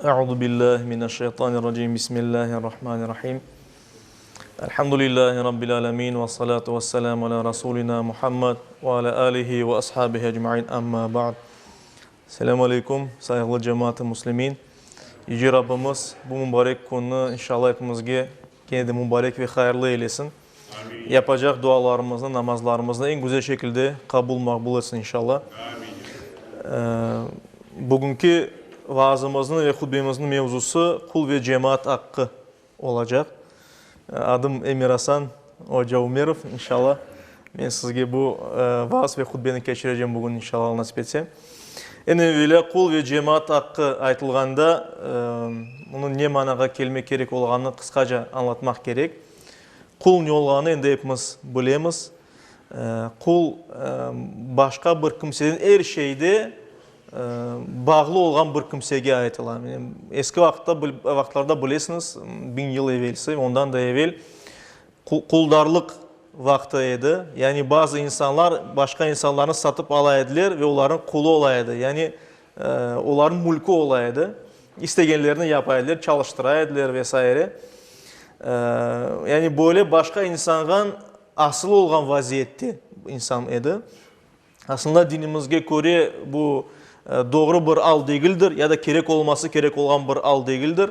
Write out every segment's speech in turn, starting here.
Euzu billahi mineşşeytanirracim. Bismillahirrahmanirrahim. Elhamdülillahi rabbil alemin ve salatu vesselamu ala rasulina Muhammed ve ala alihi ve ashabihi ecmain. Amma ba'd. Selamu aleykum, sayğılı cemaat-ı muslimin. Yüce Rabbimiz bu mübarek künni inşallah epimizge kene de mübarek ve hayırlı eylesin. Yapacaq dualarımıznı, namazlarımıznı eñ güzel şekilde qabul maqbul etsin inşallah. Bugünki vaazımıznıñ ve hutbemizniñ mevzusı qul ve cemaat aqqı olacaq. Adım Emirasan oca Umerov, inşallah men sizge bu vaaz ve hutbeni keçirecem bugün inşallah Alla nasip etse. Eñ evelâ qul ve cemaat aqqı aytılğanda onıñ ne manağa kelmek kerek olğanını qısqaca añlatmaq kerek. Qul ne olğanını endi epimiz bilemiz. Qul, başqa bir kimseden er şeyde bağlı olğan bir kimsege aytıla. Eski vaqıtta, vaqıtlarda bilesiñiz, biñ yıl evelsi, ondan da evel quldarlıq vaqtı edi. Yani bazı insanlar başqa insanlarnı satıp ala ediler ve olarnıñ qulu ola edi. Yani olarnıñ mülkü ola edi. İstegenlerini yapa ediler, çalıştıra ediler ve saire. Yani böyle başqa insanğan asılı olğan vaziyette insan edi. Aslında dinimizge köre bu doğru bir al degildir ya da kerek olması kerek olğan bir al degildir.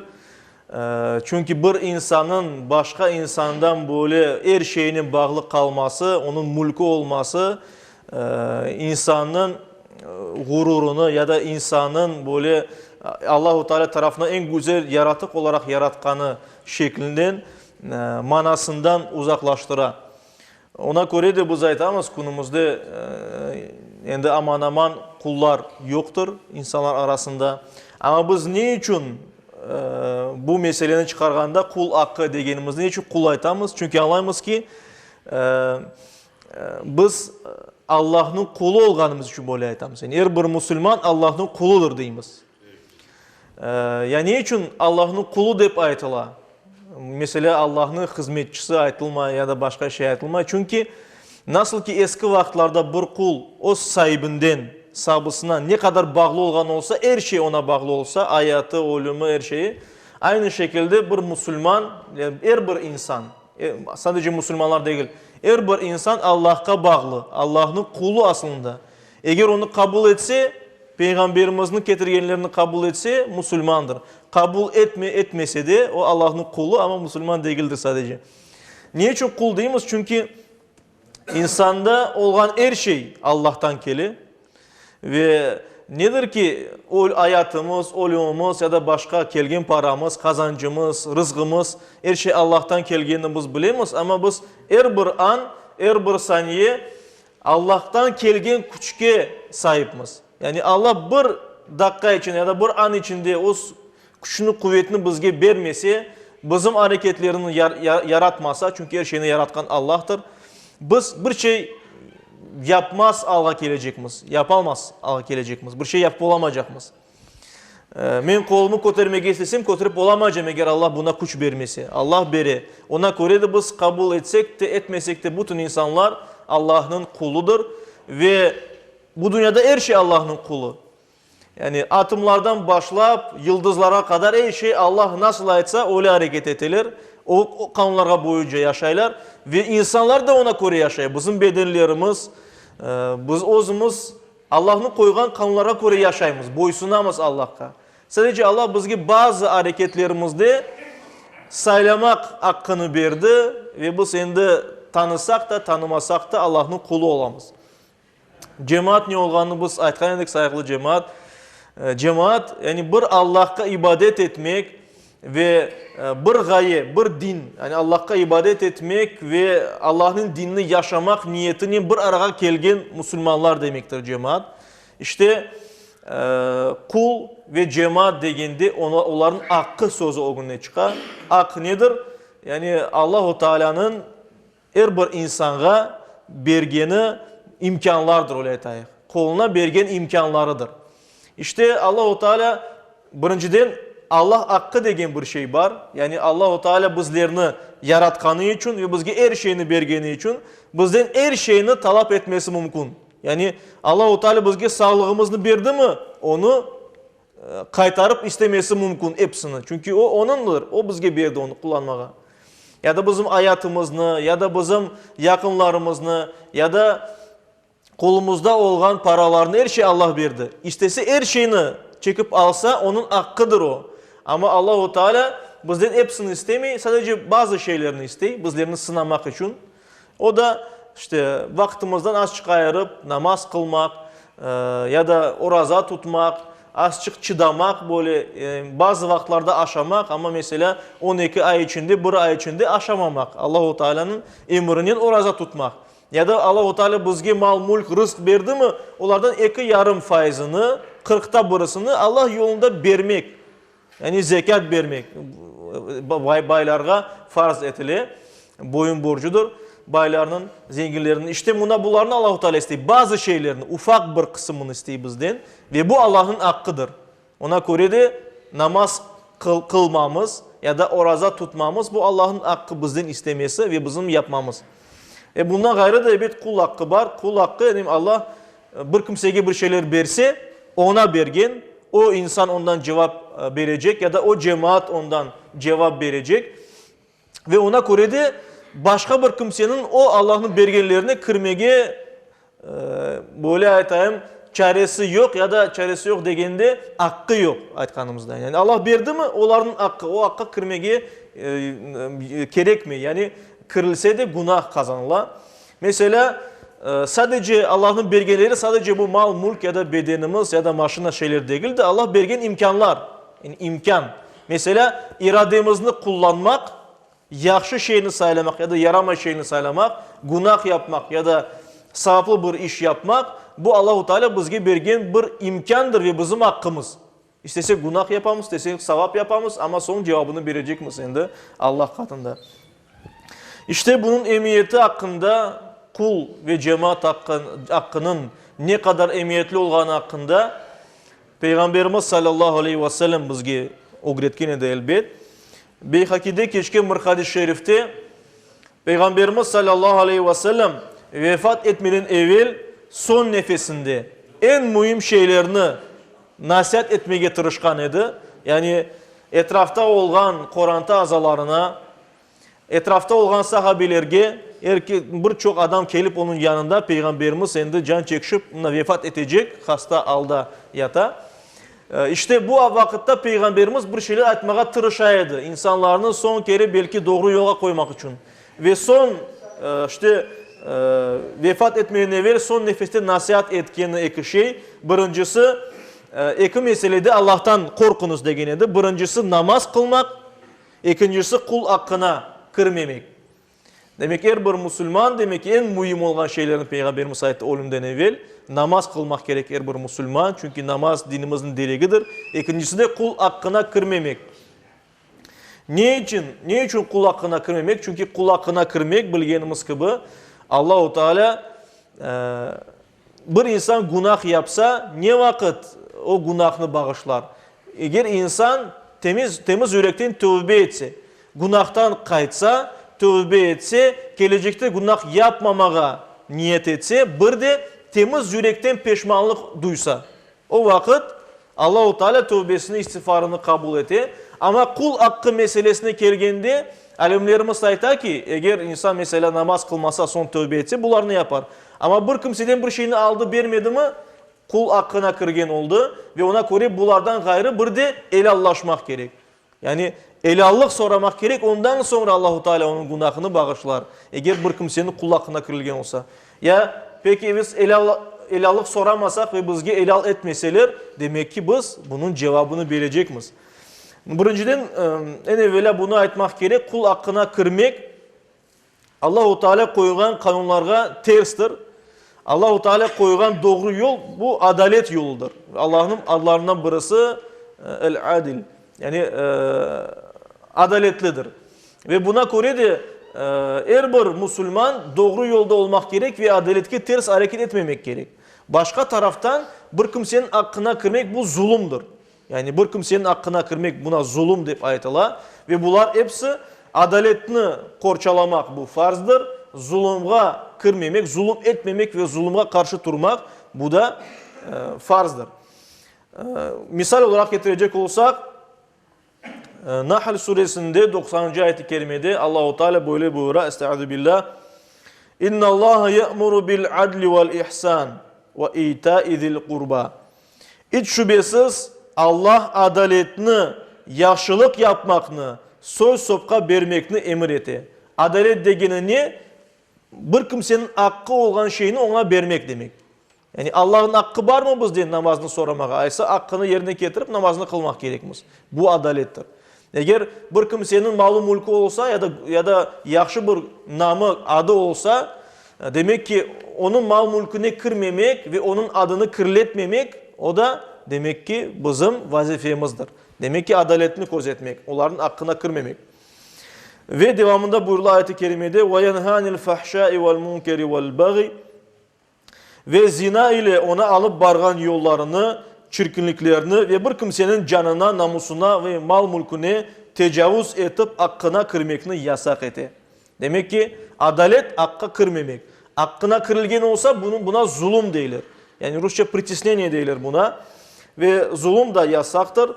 Çünki bir insanıñ başqa insandan böyle er şeyinen bağlı qalması, onıñ mülkü olması insannıñ ğururını ya da insannıñ böyle Allahu Teala tarafından eñ güzel yaratıq olaraq yaratqanı şeklinden, manasından uzaqlaştıra. Ona köre de biz aytamız, künümizde endi aman-aman qullar yoqtır insanlar arasında. Amma biz ne içün bu meseleni çıqarğanda qul aqqı degenimiz, ne içün qul aytamız? Çünki añlaymız ki, biz Allahnıñ qulu olğanımız içün böyle aytamız. Yani er bir musulman Allahnıñ quludır deymiz. Ya ne içün Allahnıñ qulu dep aytıla? Meselâ, Allahnıñ hızmetçisi aytılmay ya da başqa şey aytılmay. Çünki nasıl ki eski vaqıtlarda bir qul öz saibinden, sabısına ne qadar bağlı olğan olsa, er şey oña bağlı olsa, ayatı, ölümi, er şeyi, aynı şekilde bir musulman, er bir insan, sadece musulmanlar degil, er bir insan Allahqa bağlı, Allahnıñ qulu aslında. Eger onı qabul etse, Peyğamberimizniñ ketirgenlerini qabul etse, musulmandır. Qabul etme, etmese de, o Allahnıñ qulu, amma musulman degildir sadece. Ne içün qul deymiz? Çünki insanda olğan er şey Allahtan kele. Ve nedir ki, ayatımız, ölümimiz ya da başqa kelgen paramız, qazancımız, rızqımız, er şey Allahtan kelgenini biz bilemiz, amma biz er bir an, er bir saniye Allahtan kelgen küçke saipmiz. Yani Allah bir daqqa içinde ya da bir an içinde öz küçüni, quvetini bizge bermese, bizim areketlerini yaratmasa, çünki er şeyni yaratqan Allahtır, biz bir şey yapmaz alğa kelecekmiz, yapalmaz alğa kelecekmiz, bir şey yapıp olamaycaqmız. Men qolumı kötermege istesem, köterip olamaycam, eger Allah buna küç bermese. Allah bere. Ona köre de biz qabul etsek te, etmesek te, bütün insanlar Allahnıñ quludır ve bu dünyada er şey Allahnıñ qulu. Yani atomlardan başlap, yıldızlarğa qadar er şey Allah nasıl aytsa, öyle areket eteler, o qanunlarğa boyunca yaşaylar ve insanlar da ona köre yaşay. Bizim bedenlerimiz, biz özümiz Allahnıñ qoyğan qanunlarğa köre yaşaymız, boysunamız Allahqa. Sadece Allah bizge bazı areketlerimizde saylamaq aqqını berdi ve biz endi tanısaq da, tanımasaq da Allahnıñ qulu olamız. Cemaat ne olğanını biz aytqan edik, sayğılı cemaat. Cemaat, yani bir Allahqa ibadet etmek Ve bir ğaye, bir din, yani Allahqa ibadet etmek ve Allahnıñ dinini yaşamaq niyetinen bir arağa kelgen musulmanlar demektir cemaat. İşte, qul ve cemaat degende olarnıñ aqqı sözü ögüne çıqa. Aq nedir? Yani Allahu Taalanıñ Er bir insanğa bergeni imkânlardır, öyle aytayıq, qoluna bergen imkânlarıdır. İşte, Allahu Teala, birinciden, Allah aqqı degen bir şey bar, yani Allahu Teala bizlerni yaratqanı içün ve bizge er şeyni bergeni içün, bizden er şeyni talap etmesi mümkün. Yani Allahu Teala bizge sağlığımıznı berdimi, onı. qaytarıp istemesi mümkün episini, çünki o onıñdır, o bizge berdi onı qullanmağa. Ya da bizim ayatımıznı, ya da bizim yaqınlarımıznı, ya da qolumızda olğan paralarnı, er şey Allah berdi. İstese er şeyni çekip alsa, onıñ aqqıdır o. Amma Allahu Teala bizden episini istemey, sadece bazı şeylerni istey, bizlerni sınamaq içün. O da, işte, vaqtımızdan azçıq ayırıp, namaz qılmaq, ya da oraza tutmaq, azçıq çıdamaq, böyle, bazı vaqıtlarda aşamaq, amma, meselâ, 12 ay içinde, bir ay içinde aşamamaq, Allahu Tealânıñ emirinen oraza tutmaq. Ya da Allahu Teala bizge mal-mülk, rızq berdimi, olardan eki yarım faizini, qırqta birisini Allah yolunda bermek. Yani zekât bermek baylarğa farz etile, boyun borcudır baylarnıñ, zenginlerniñ. İşte mına bularnı Allahu Teala istey, bazı şeylerni, ufaq bir qısımını istey bizden ve bu Allahnıñ aqqıdır. Ona köre de namaz qılmamız ya da oraza tutmamız, bu Allahnıñ aqqı bizden istemesi ve bizim yapmamız. E bundan ğayrı da ebet qul aqqı bar. Qul aqqı, yani Allah bir kimsege bir şeyler berse, oña bergen, o insan ondan cevap berecek ya da o cemaat ondan cevap berecek. Ve oña köre de başqa bir kimseniñ o Allahnıñ bergenlerine kirmege, böyle aytayım, çaresi yoq ya da çaresi yoq degende aqqı yoq aytqanımızda. Yani Allah berdimi, olarnıñ aqqı, o aqqa kirmege kerekmey. Yani kirilse de günah qazanıla. Meselâ, sadece Allahnıñ bergenleri sadece bu mal-mülk ya da bedenimiz ya da maşina şeyler degil de, Allah bergen imkânlar, yani imkân. Meselâ, irademizni qullanmaq, yahşı şeyni saylamaq ya da yaramay şeyni saylamaq, günah yapmaq ya da savaplı bir iş yapmaq, bu Allahu Teala bizge bergen bir imkândır ve bizim aqqımız. İstesek günah yapamız, istesek savap yapamız, amma soñ cevabını berecekmiz endi Allah qatında. İşte bunıñ emiyeti aqqında, qul ve cemaat aqqınıñ ne qadar emiyetli olğanı aqqında Peyğamberimiz salâllahu aleyhi ve sellem bizge ögretken edi elbet. Beyhakide keçken bir hadis-i şerifte Peyğamberimiz salâllahu aleyhi ve sellem vefat etmeden evel soñ nefesinde eñ müim şeylerni nasiat etmege tırışqan edi, yani etrafta olğan qoranta azalarına, etrafta olğan sahabelerge, er bir çoq adam kelip onıñ yanında, Peyğamberimiz endi can çekişip, mına vefat etecek, hasta alda yata. İşte bu vaqıtta Peyğamberimiz bir şeyler aytmağa tırışa edi, insanlarnı soñ kere belki doğru yolğa qoymaq içün. Ve soñ, işte, vefat etmeden evel soñ nefeste nasiat etkeni eki şey, birincisi, eki meselede Allahtan qorquñız degen edi, birincisi, namaz qılmaq, ekincisi, qul aqqına kirmemek. Demek, er bir musulman, demek, eñ müim olğan şeylerni Peyğamberimiz ayttı ölümden evel, namaz qılmaq kerek er bir musulman, çünki namaz dinimizniñ diregidir, ekincisi de, qul aqqına kirmemek. Ne içün? Ne içün qul aqqına kirmemek? Çünki qul aqqına kirmek, bilgenimiz kibi, Allahu Teala bir insan günah yapsa, ne vaqıt o günahnı bağışlar? Eger insan temiz, temiz yürekten tövbe etse, günahtan qaytsa, tövbe etse, kelecekte günah yapmamağa niyet etse, bir de temiz yürekten peşmanlıq duysa. O vaqıt Allahu Teala tövbesini, istiğfarını qabul ete. Amma qul aqqı meselesine kelgende, alimlerimiz ayta ki, eger insan, meselâ, namaz qılmasa, soñ tövbe etse, bularnı yapar. Amma bir kimseden bir şeyni aldı, bermedimi, qul aqqına kirgen oldı ve ona köre bulardan ğayrı bir de elâllaşmaq kerek. Yani, elâllıq soramaq kerek, ondan soñra Allahu Teala onıñ günahını bağışlar, eger bir kimseniñ qul aqqına kirilgen olsa. Ya, peki, biz elâl, elâllıq soramasaq ve bizge elâl etmeseler, demek ki, biz bunıñ cevabını berecekmiz. Birinciden, eñ evelâ bunı aytmaq kerek, qul aqqına kirmek, Allahu Teala qoyğan qanunlarğa terstir. Allahu Teala qoyğan doğru yol, bu adalet yoludır. Allahnıñ adlarından birisi El-Adil, yani adaletlidir. Ve buna köre de er bir musulman doğru yolda olmaq kerek ve adaletke ters areket etmemek kerek. Başqa taraftan, bir kimseniñ aqqına kirmek, bu zulumdır. Yani bir kimseniñ aqqına kirmek, buna zulum dep aytıla ve bular episi adaletni qorçalamaq, bu farzdır, zulumğa kirmemek, zulum etmemek ve zulumğa qarşı turmaq, bu da farzdır. Misal olaraq ketirecek olsaq, Nahl suresinde doqsanıncı ayet-i kerimede Allahu Teala böyle buyura, Estaizu billah, İnnallaha ye'muru bil adli vel ihsan ve ita'i zil qurba. İç şübesiz, Allah adaletni, yahşılıq yapmaqnı, soy-sopqa bermekni emir ete. Adalet degeni ne? Bir kimseniñ aqqı olğan şeyni oña bermek demek. Yani Allahnıñ aqqı barmı bizden namaznı soramağa? Aysa aqqını yerine ketirip namaznı qılmaq kerekmiz. Bu adalettir. Eger bir kimseniñ malı-mülkü olsa ya da, ya da yahşı bir namı, adı olsa, demek ki, onıñ mal-mülküne kirmemek ve onıñ adını kirletmemek, o da, demek ki, bizim vazifemizdir. Demek ki, adaletni közetmek, olarnıñ aqqına kirmemek. Ve devamında buyurıla ayet-i kerimede, Ve yenha anil fahşai vel munkeri vel bagyi, Ve zina ile ona alıp barğan yollarını, çirkinliklerni ve bir kimseniñ canına, namusına ve mal-mülküne tecavuz etip aqqına kirmekni yasaq ete. Demek ki, adalet aqqa kirmemek. Aqqına kirilgen olsa, bunı, buna zulum deyler. Yani rusça pritisneniye deyler buna. Ve zulum da yasaqtır.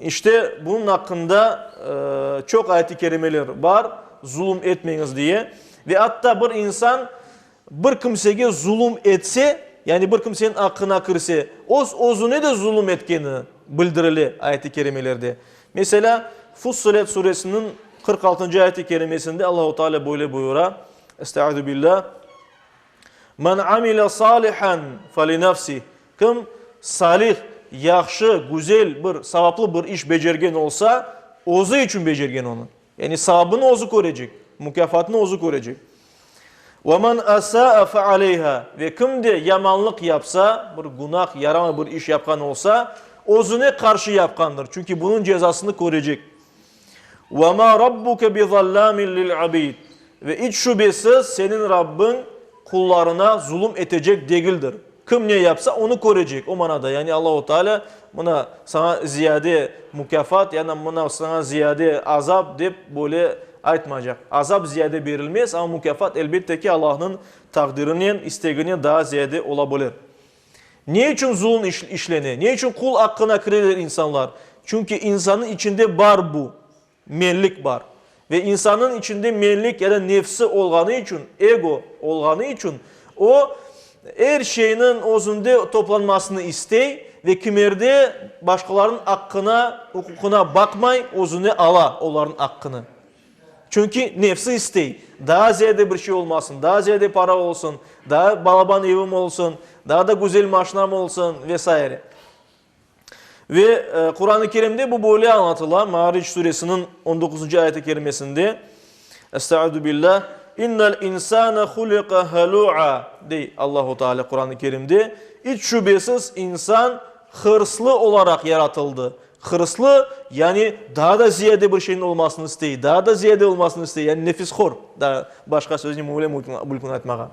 İşte, bunıñ aqqında çoq ayet-i kerimeler bar, zulum etmeñiz diye. Ve atta bir insan bir kimsege zulum etse, yani bir kimseniñ aqqına kirse, öz-özüne de zulum etkeni bildirile ayet-i kerimelerde. Meselâ, Fussilet suresiniñ 46-ncı ayet-i kerimesinde Allahu Teala böyle buyura, Estaizu billâh, Men amile salihan felinefsih, Kim salih, yahşı, güzel bir, savaplı bir iş becergen olsa, özü içün becergen onı. Yani savabını özü körecek, mukâfatını özü körecek. Ve men asâ'a fe aleyha, ve kim de yamanlıq yapsa, bir günah, yaramay bir iş yapqan olsa, özüne qarşı yapqandır, çünki bunıñ cezasını körecek. Ve ma rabbuke bizallâmin lil abid, ve iç şübesiz seniñ Rabbiñ qullarına zulum etecek degildir. Kim ne yapsa, onı körecek, o manada, yani Allahu Teala mına saña ziyade mukâfat, ya da mına saña ziyade azap dep böyle aytmaycaq. Azap ziyade berilmez, amma mukâfat elbette ki Allahnıñ taqdirinen, isteginen daa ziyade ola bilir. Ne içün zulum işlene? Ne içün qul aqqına kireler insanlar? Çünki insannıñ içinde bar bu. Menlik bar. Ve insannıñ içinde menlik ya da nefsi olğanı içün, ego olğanı içün, o, er şeyniñ özünde toplanmasını istey ve kimerde başqalarnıñ aqqına, uquqına baqmay, özüne ala olarnıñ aqqını. Çünki nefsi istey, daa ziyade bir şey olmasın, daa ziyade para olsun, daa balaban evim olsun, daa da güzel maşinam olsun ve saire. Ve Quran-ı Kerimde bu böyle añlatıla, Maaric suresiniñ on doquzıncı ayet-i kerimesinde, Estaizu billah, İnnel insane huliqa halu'a, dey Allahu Teala Quran-ı Kerimde, İç şübesiz insan hırslı olaraq yaratıldı. Hırslı, yani daa da ziyade bir şeyniñ olmasını istey, daa da ziyade olmasını istey, yani nefishor, daa başqa söznen böyle mümkün aytmağa.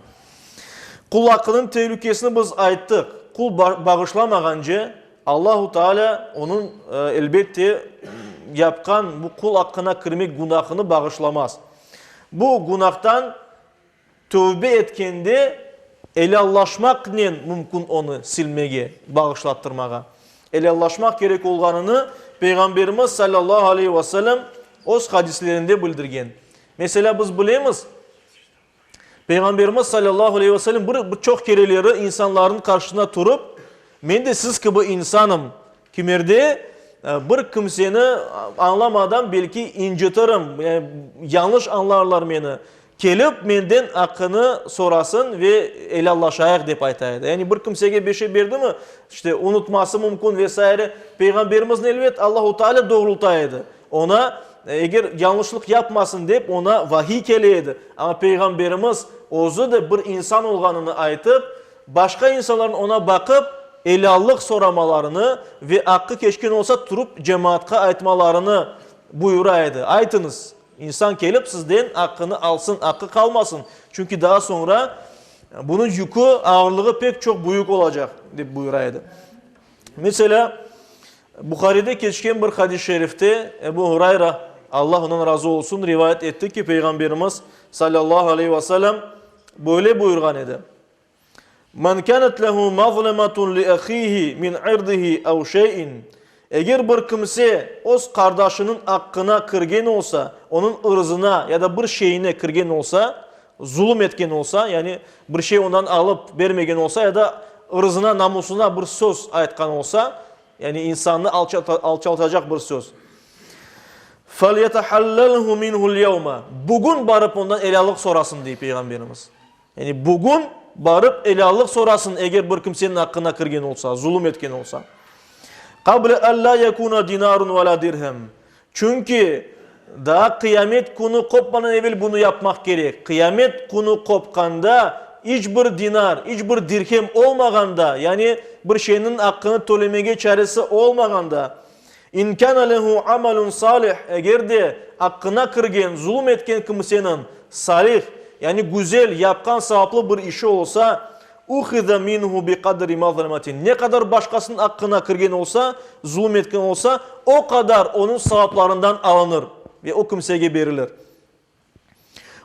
Qul aqqınıñ telükesini biz ayttıq. Qul bağışlamağance, Allahu Teala onıñ, elbette, yapqan bu qul aqqına kirmek günahını bağışlamaz. Bu günahtan tövbe etkende elâllaşmaqnen mümkün onı silmege, bağışlattırmağa. Elâllaşmaq kerek olğanını Peyğamberimiz salâllahu aleyhi ve sellem öz hadislerinde bildirgen. Meselâ, biz bilemiz, Peyğamberimiz salâllahu aleyhi ve sellem bir bir çoq kereleri insanlarnıñ qarşısında turıp, Men de siz kibi insanım, kimerde bir kimseni añlamadan belki incitirim, yani yañlış añlarlar meni, kelip menden aqqını sorasın ve elâllaşayıq, dep ayta edi. Yani bir kimsege bir şey berdimi, işte, unutması mümkün ve saire, Peyğamberimizni, elbet, Allahu Teala doğrulta edi. Oña, eger yañlışlıq yapmasın dep, oña vahiy kele edi. Amma Peyğamberimiz özü de bir insan olğanını aytıp, başqa insanlarnıñ oña baqıp, elâllıq soramalarını ve aqqı keçken olsa, turıp cemaatqa aytmalarını buyura edi, Aytıñız, insan kelip sizden aqqını alsın, aqqı qalmasın, çünki daa soñra bunıñ yükü, ağırlığı pek çoq büyük olacaq, dep buyura edi. Meselâ, Buharide keçken bir hadis-i şerifte Ebu Hurayra, Allah ondan razı olsun, rivayet etti ki, Peyğamberimiz, salâllahu aleyhi ve selâm, böyle buyurğan edi, Men kânet lehu mazlemetun li ahihi min irdihi ev şeyin, Eger bir kimse öz qardaşınıñ aqqına kirgen olsa, onıñ ırzına ya da bir şeyine kirgen olsa, zulum etken olsa, yani bir şey ondan alıp bermegen olsa ya da ırzına, namusına bir söz aytqan olsa, yani insannı alçaltacaq bir söz. Felyetehallelhu minhu'l yevme, Bugün barıp ondan elâlıq sorasın, dey Peyğamberimiz. Yani bugün barıp elâllıq sorasın, eger bir kimseniñ aqqına kirgen olsa, zulum etken olsa. Qable en lâ yekûne dinârun ve lâ dirhem. Çünki daa qıyamet künü qopmadan evel bunı yapmaq kerek. Qıyamet künü qopqanda iç bir dinar, iç bir dirhem olmağanda, yani bir şeyniñ aqqını tölemege çaresi olmağanda, İn kâne lehu amelun salih, eger de aqqına kirgen, zulum etken kimseniñ salih, yani güzel, yapqan savaplı bir işi olsa, uhize minhu biqadri mazlematin, ne qadar başqasınıñ aqqına kirgen olsa, zulum etken olsa, o qadar onıñ savaplarından alınır ve o kimsege berilir.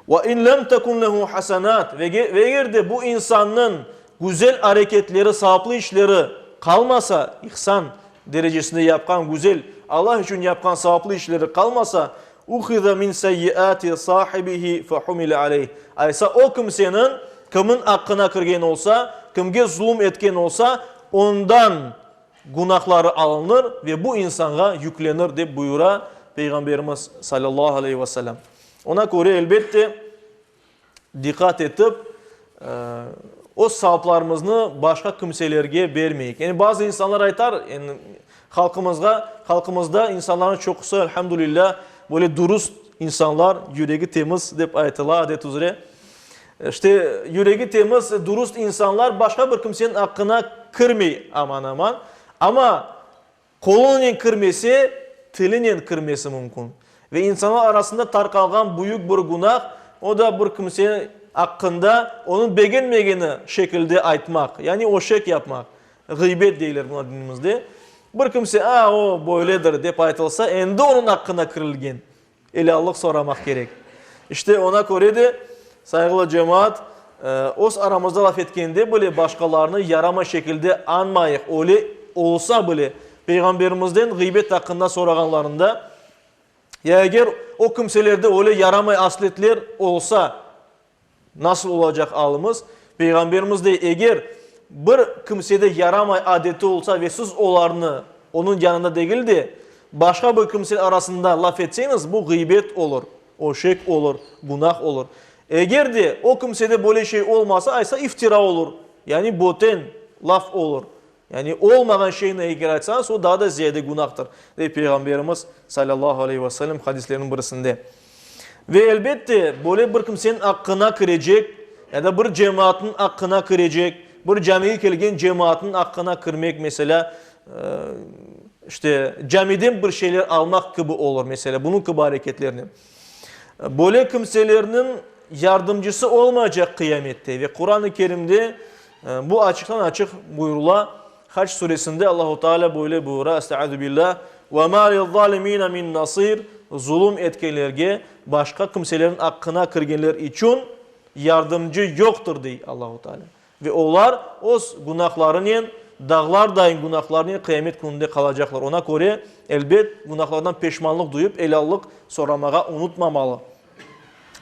Ve in lem tekun lehu hasenat, ve eger de bu insannıñ güzel areketleri, savaplı işleri qalmasa, ihsan derecesinde yapqan güzel, Allah içün yapqan savaplı işleri qalmasa, uhize min seyyiati sahibihi fehumile aleyh, aysa o kimseniñ, kimniñ aqqına kirgen olsa, kimge zulum etken olsa, ondan günahları alınır ve bu insanğa yüklenir, dep buyura Peyğamberimiz, salâllahu aleyhi ve sellem. Ona köre, elbette, diqqat etip, öz savaplarımıznı başqa kimselerge bermeyik. Yani bazı insanlar aytar, yani halqımızğa, halqımızda insanlarnıñ çoqusı, elhamdülillah, böyle dürüst insanlar, yüregi temiz, dep aytıla adet üzre. İşte, yüregi temiz, dürüst insanlar başqa bir kimseniñ aqqına kirmey aman-aman. Amma qolunen kirmese, tilinen kirmesi mümkün. Ve insanlar arasında tarqalğan büyük bir günah, o da bir kimse aqqında onıñ begenmegeni şekilde aytmaq, yani öşek yapmaq, ğıybet deyler buna dinimizde. Bir kimse, a, o böyledir, dep aytılsa, endi onıñ aqqına kirilgen. Elâllıq soramaq kerek. İşte, oña köre de, sayğılı cemaat, öz aramızda laf etkende bile başqalarnı yaramay şekilde añmayıq, öyle olsa bile, Peyğamberimizden ğıybet aqqında sorağanlarında, ya eger o kimselerde öyle yaramay asletler olsa, Nasıl olacaq alımız? Peyğamberimiz dey, Eger bir kimsede yaramay adeti olsa ve siz olarnı onıñ yanında degil de, başqa bir kimse arasında laf etseñiz, bu ğıybet olur, öşek olur, günah olur. Eger de o kimsede böyle şey olmasa, aysa iftira olur, yani böten laf olur. Yani olmağan şeyni eger aytsañız, o daa da ziyade günahtır, dey Peyğamberimiz, salâllahu aleyhi ve sellem, hadisleriniñ birisinde. Ve elbette, böyle bir kimseniñ aqqına kirecek, ya da bir cemaatnıñ aqqına kirecek, bir camige kelgen cemaatnıñ aqqına kirmek, meselâ, işte, camiden bir şeyler almaq kibi olur, meselâ, bunıñ kibi areketlernen. Böyle kimselerniñ yardımcısı olmaycaq qıyamette ve Quran-ı Kerimde bu açıqtan-açıq buyurıla, Hac suresinde Allahu Teala böyle buyura, Estaizu billah, Ve ma liz-zalimina min nasir, Zulum etkenlerge, başqa kimselerniñ aqqına kirgenler içün yardımcı yoqtır, dey Allahu Teala. Ve olar öz günahlarınen, dağlardayın günahlarınen qıyamet kününde qalacaqlar. Ona köre, elbet, günahlardan peşmanlıq duyıp, elâllıq soramağa unutmamalı.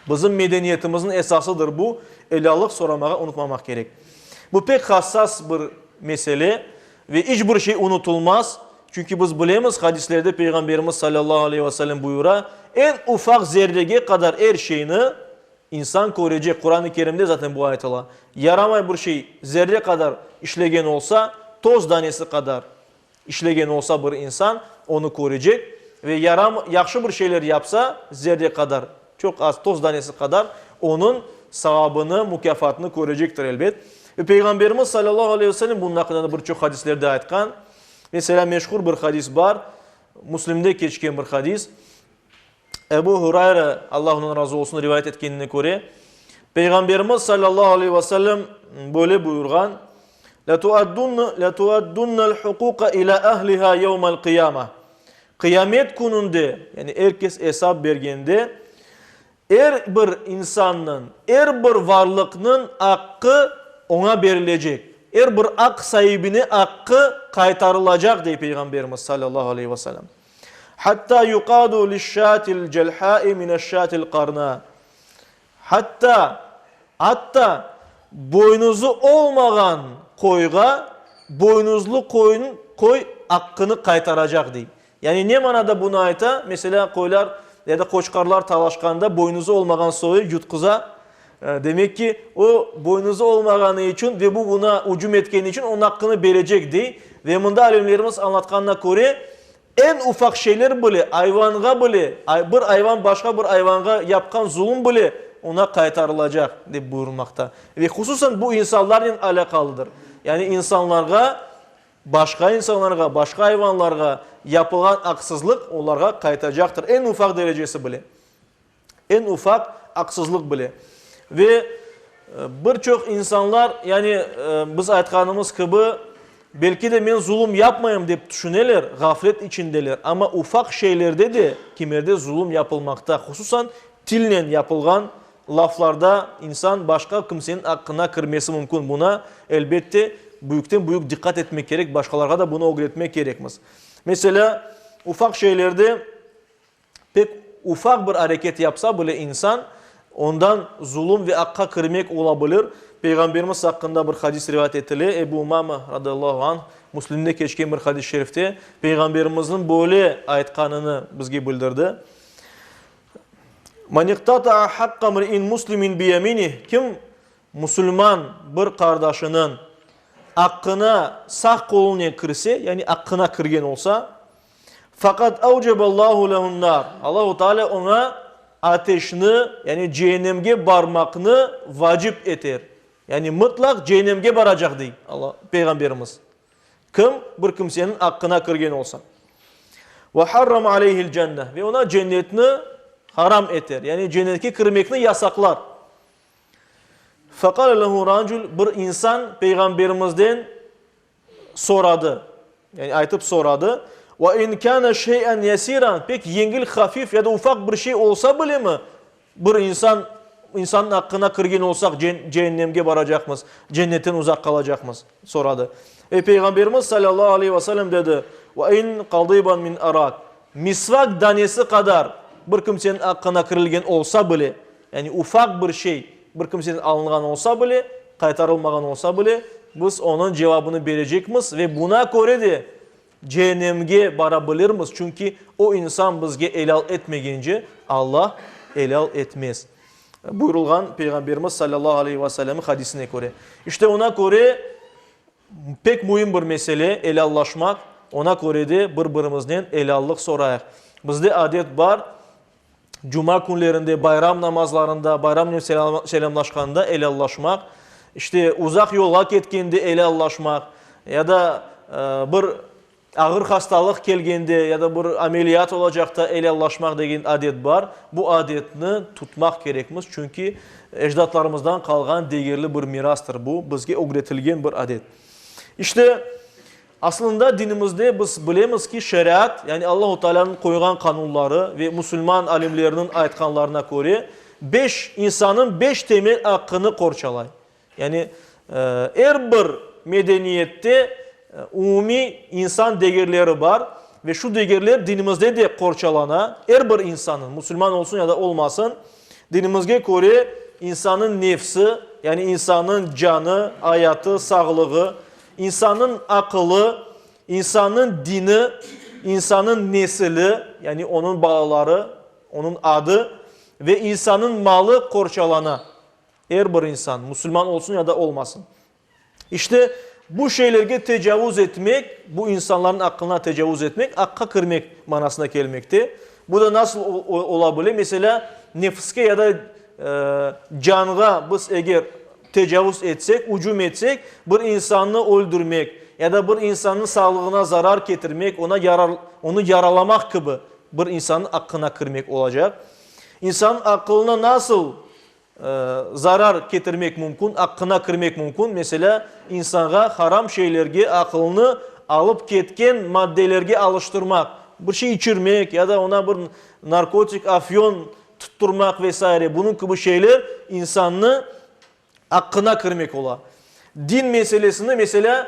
Bizim medeniyetimizniñ esasıdır bu, elâllıq soramağa unutmamaq kerek. Bu pek hassas bir mesele ve iç bir şey unutılmaz, çünki biz bilemiz, hadislerde Peyğamberimiz salâllahu aleyhi ve sellem buyura, eñ ufaq zerrege qadar er şeyni İnsan körecek, Quran-ı Kerimde zaten bu aytıla, yaramay bir şey zerre qadar işlegen olsa, toz danesi qadar işlegen olsa bir insan, onı körecek ve yaram, yahşı bir şeyler yapsa, zerre qadar, çoq az, toz danesi qadar, onıñ savabını, mukâfatını körecektir elbet. Ve Peyğamberimiz salâllahu aleyhi ve sellem bunıñ aqqında da bir çoq hadislerde aytqan. Meselâ, meşhur bir hadis bar, Müslimde keçken bir hadis. Ebu Hurayra, Allah ondan razı olsun, rivayet etkenine köre, Peyğamberimiz sallallahu aleyhi ve sellem böyle buyurğan, Letuaddunnel huquqa ila ehliha yevmel qıyama. Qıyamet kününde, yani er kes esap bergende, er bir insannıñ, er bir varlıqnıñ aqqı. oña berilecek. Er bir aq saibine aqqı qaytarılacaq, dey Peyğamberimiz, salâllahu aleyhi ve selâm. Hatta yuqadu liş-şâtil celhâi mineş-şâtil qarnâ. Hatta, atta, boynuzı olmağan qoyğa boynuzlı qoyun, qoy aqqını qaytaracaq, dey. Yani ne manada bunı ayta? Meselâ, qoylar ya da qoçqarlar talaşqanda boynuzı olmağan soyu yutquza. Demek ki, o, boynuzı olmağanı içün ve bu buña ücüm etkeni içün onıñ aqqını berecek, dey. Ve mında alimlerimiz añlatqanına köre, eñ ufaq şeyler bile, ayvanğa bile, bir ayvan başqa bir ayvanğa yapqan zulum bile oña qaytarılacaq, dep buyurılmaqta. Ve hususan bu insanlarnen alâqalıdır. Yani insanlarğa Başqa insanlarğa, başqa ayvanlarğa yapılğan aqsızlıq olarğa qaytacaqtır, eñ ufaq derecesi bile. Eñ ufaq aqsızlıq bile. Ve bir çoq insanlar, yani biz aytqanımız kibi, belki de men zulum yapmayım dep tüşüneler, ğaflet içindeler, amma ufaq şeylerde de kimerde zulum yapılmaqta, hususan tilnen yapılğan Laflarda insan başqa kimseniñ aqqına kirmesi mümkün, buna, elbette, büyükten-büyük diqqat etmek kerek, başqalarğa da bunı ögretmek kerekmiz. Meselâ, ufaq şeylerde pek ufaq bir areket yapsa bile insan, ondan zulum ve aqqa kirmek ola bilir. Peyğamberimiz aqqında bir hadis rivayet etile, Ebu Umame radıyallahu anh, Müslimde keçken bir hadis-i şerifte Peyğamberimizniñ böyle aytqanını bizge bildirdi. Men iqtata'a haqqa mri'in muslimin biyeminih, kim musulman bir qardaşınıñ aqqına sağ qolunen kirse, yani aqqına kirgen olsa, faqad evceballahu lehun-nar, Allahu Teala oña ateşni, yani ceennemge barmaqnı vacip eter, yani mıtlaq ceennemge baracaq, dey Alla, Peyğamberimiz. Kim bir kimseniñ aqqına kirgen olsa. Ve harrama aleyhil cenneh, ve oña cennetni haram eter, yani cennetke kirmekni yasaqlar. Fekale lehu racul, bir insan Peyğamberimizden soradı, yani aytıp soradı, Ve in kâne şey'en yesiran, pek yengil, hafif ya da ufaq bir şey olsa bilemi, Bir insan, insannıñ aqqına kirgen olsaq, ceennemge baracaqmız, cennetten uzaq qalacaqmız? soradı. Ve Peyğamberimiz salâllahu aleyhi ve sellem dedi, Ve in qadîban min arak, misvak danesi qadar bir kimseniñ aqqına kirilgen olsa bile, yani ufaq bir şey bir kimseden alınğan olsa bile, qaytarılmağan olsa bile, biz onıñ cevabını berecekmiz ve buna köre de Ceennemge bara bilirmiz, çünki o insan bizge elâl etmegence, Alla elâl etmez, buyurılğan Peyğamberimiz salâllahu aleyhi ve sellemniñ hadisine köre. İşte oña köre pek müim bir mesele, elâllaşmaq, oña köre de bir-birimizden elâllıq sorayıq. Bizde adet bar, cuma künlerinde, bayram namazlarında, bayramnen selâmlaşqanda elâllaşmaq, işte, uzaq yolğa ketkende elâllaşmaq ya da bir ağır hastalıq kelgende ya da bir ameliyat olacaqta elâllaşmaq degen adet bar. Bu adetni tutmaq kerekmiz, çünki ecdatlarımızdan qalğan degerli bir mirastır bu, bizge ögretilgen bir adet. İşte, Aslında dinimizde biz bilemiz ki, şeriat, yani Allahu Taalânıñ qoyğan qanunları ve musulman alimleriniñ aytqanlarına köre, beş, insannıñ beş temel aqqını qorçalay. Yani er bir medeniyette umumiy insan degerleri bar ve şu degerler dinimizde de qorçalana. Er bir insannıñ, musulman olsun ya da olmasın, dinimizge köre insannıñ nefsi, yani insannıñ canı, ayatı, sağlığı, İnsannıñ aqılı, insannıñ dini, insannıñ nesili, yani onıñ balaları, onıñ adı ve insannıñ malı qorçalana. Er bir insan, musulman olsun ya da olmasın. İşte, bu şeylerge tecavuz etmek, bu insanlarnıñ aqılına tecavuz etmek, aqqa kirmek manasına kelmekte. Bu da nasıl ola bile? Meselâ, nefiske ya da canğa biz eger tecavuz etsek, ücüm etsek, bir insannı öldürmek ya da bir insannıñ sağlığına zarar ketirmek, ona yarar, onı yaralamaq kibi bir insannıñ aqqına kirmek olacaq. İnsannıñ aqılına nasıl zarar ketirmek mümkün, aqqına kirmek mümkün? Meselâ, insanğa haram şeylerge aqılını alıp ketken maddelerge alıştırmaq, bir şey içirmek ya da ona bir narkotik, afyon tutturmaq ve saire, bunıñ kibi şeyler insannı aqqına kirmek ola. Din meselesini, meselâ,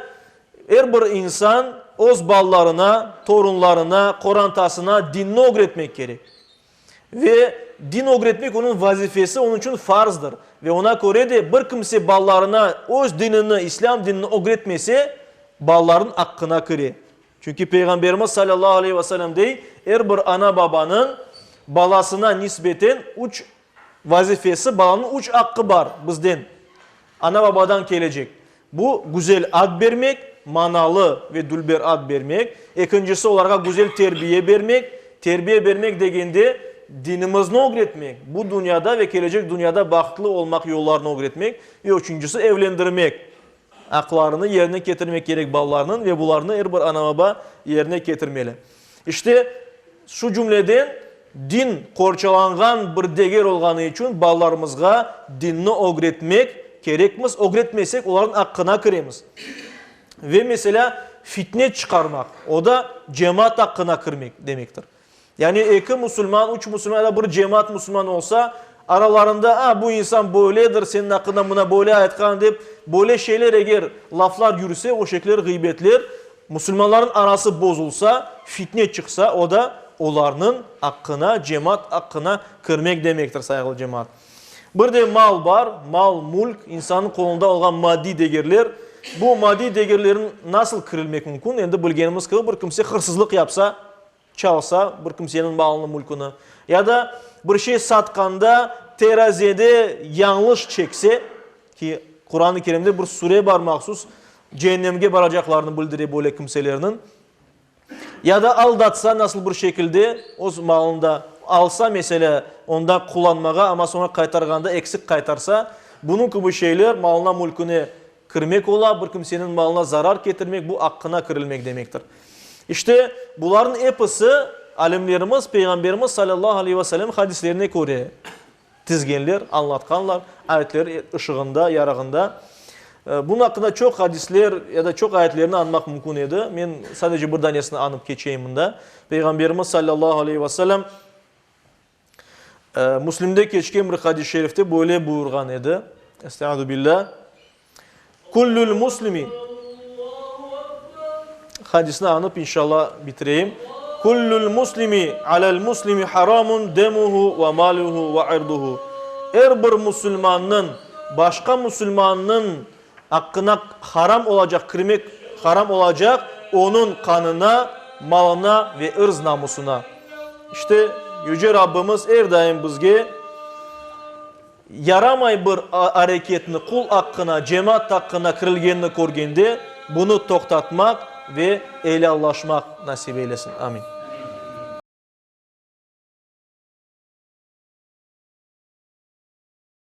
er bir insan öz balalarına, torunlarına, qorantasına dinni ögretmek kerek. Ve din ögretmek onıñ vazifesi, onıñ içün farzdır. Ve oña köre de bir kimse balalarına öz dinini, İslâm dinini ögretmese, balalarınıñ aqqına kire. Çünki Peyğamberimiz salâllahu aleyhi ve sellem dey, er bir ana-babanıñ balasına nisbeten üç vazifesi, balanıñ üç aqqı bar bizden, ana-babadan kelecek. Bu, güzel ad bermek, manalı ve dülber ad bermek. Ekincisi, olarğa güzel terbiye bermek. Terbiye bermek degende, dinimizni ögretmek, bu dünyada ve kelecek dünyada bahtlı olmaq yollarını ögretmek. Ve üçüncisi, evlendirmek. Aqlarını yerine ketirmek kerek balalarnıñ ve bularnı er bir ana-baba yerine ketirmeli. İşte, şu cümleden, din qorçalanğan bir deger olğanı içün balalarımızğa dinni ögretmek kerekmiz, ögretmesek olarnıñ aqqına kiremiz. Ve, meselâ, fitne çıqarmaq, o da cemaat aqqına kirmek demektir. Yani eki musulman, üç musulman ya da bir cemaat musulman olsa, aralarında, a, bu insan böyledir, seniñ aqqında mına böyle aytqan dep, böyle şeyler eger laflar yürse, o şekiller ğıybetler, musulmanlarnıñ arası bozulsa, fitne çıqsa, o da olarnıñ aqqına, cemaat aqqına kirmek demektir, sayğılı cemaat. Bir de mal bar, mal, mülk, insannıñ qolunda olğan maddiy degerler. Bu maddiy degerlerniñ nasıl kirilmek mümkün? Endi bilgenimiz kibi, bir kimse hırsızlıq yapsa, çalsa bir kimseniñ malını, mülküni, ya da bir şey satqanda terazede yañlış çekse, ki Quran-ı Kerimde bir sure bar mahsus, ceennemge baracaqlarını bildire böyle kimselerniñ, ya da aldatsa nasıl bir şekilde öz malını da alsa, meselâ, onda qullanmağa, amma soñra qaytarğanda eksik qaytarsa, bunıñ kibi şeyler malına, mülküne kirmek ola, bir kimseniñ malına zarar ketirmek, bu aqqına kirilmek demektir. İşte, bularnıñ episi alimlerimiz Peyğamberimiz salâllahu aleyhi ve sellem hadislerine köre tizgenler, añlatqanlar, ayetler ışığında, yarığında. Bunıñ aqqında çoq hadisler ya da çoq ayetlerni añmaq mümkün edi. Men sadece bir danesini añıp keçeyim mında. Peyğamberimiz salâllahu aleyhi ve sellem Müslimde keçken bir hadis-i şerifte böyle buyurğan edi, Estaizu billâh, Küllül muslimi, hadisni añıp inşallah bitireyim, Küllül muslimi alel muslimi haramun demuhu ve maluhu ve irduhu. Er bir musulmannıñ başqa musulmannıñ aqqına haram olacaq, kirmek haram olacaq onıñ qanına, malına ve ırz-namusına. İşte, Yüce Rabbimiz er daim bizge yaramay bir areketni, qul aqqına, cemaat aqqına kirilgenini körgende, bunı toqtatmaq ve elâllaşmaq nasip eylesin. Amin.